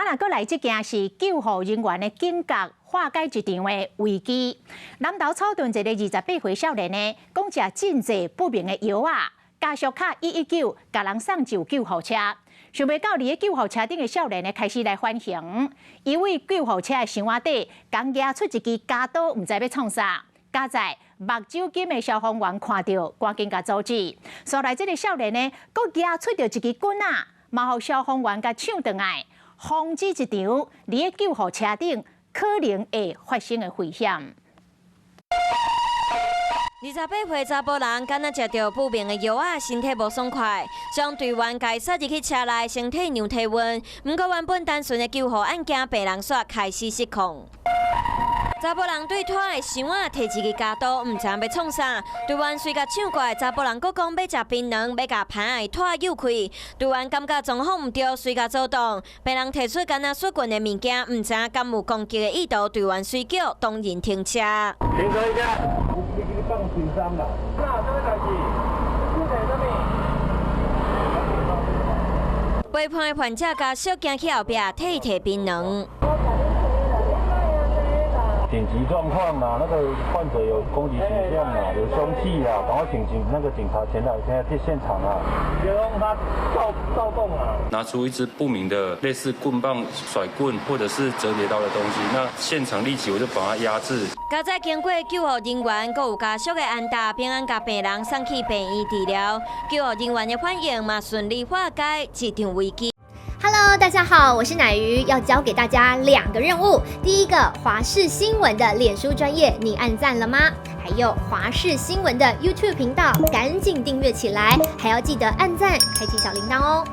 若閣來這件是救護人員的警覺，化解一場的危機。南投草屯一個28歲少年呢，講食真濟不明的藥仔，家屬敲119，共人送上救護車。想袂到佇咧救護車頂的少年呢，開始來反省。伊對救護車的箱仔底，共蜈出一支鉸刀，毋知欲創啥。佳哉目睭金的消防員看著，趕緊共阻止。煞來這个少年呢，閣蜈出著一支棍仔，嘛予消防員共搶轉來，防止一場佇咧救護車頂可能會發生的危險。28歲查埔人，敢若食著不明的藥仔，身體無爽快，將隊員共塞入去車內，先替量體溫。毋過原本單純的救護案件，病人煞開始失控。查埔人對拖的箱仔提一支鉸刀，毋知影欲創啥。隊員隨共搶過來，查埔人閣講欲食檳榔，欲共盤仔拖扭開。隊員感覺狀況毋對，隨共阻擋。病人提出敢若雪棍的物件，毋知影敢有攻擊的意圖。隊員隨叫當人停車。停車一下，你你放輕鬆啦。那啥物代誌？你講啥物？陪伴的患者家屬行去後壁，替伊提檳榔。緊急狀況啊，那個患者有攻擊傾向啊，有兇器啊，趕快請警那個警察前來，現在去現場啊。別讓他躁躁動啊。拿出一支不明的類似棍棒、甩棍或者是折疊刀的東西，那現場立即我就把它壓制。佳哉經過救護人員，閣有家屬的安搭，平安共病人送去病院治療。救護人員的反應嘛順利化解這場危機。 Hello，大家好，我是奶魚，要交給大家兩個任務。第一個，華視新聞的臉書專頁，你按讚了嗎？還有華視新聞的 YouTube 頻道，趕緊訂閱起來，還要記得按讚，開啟小鈴鐺哦。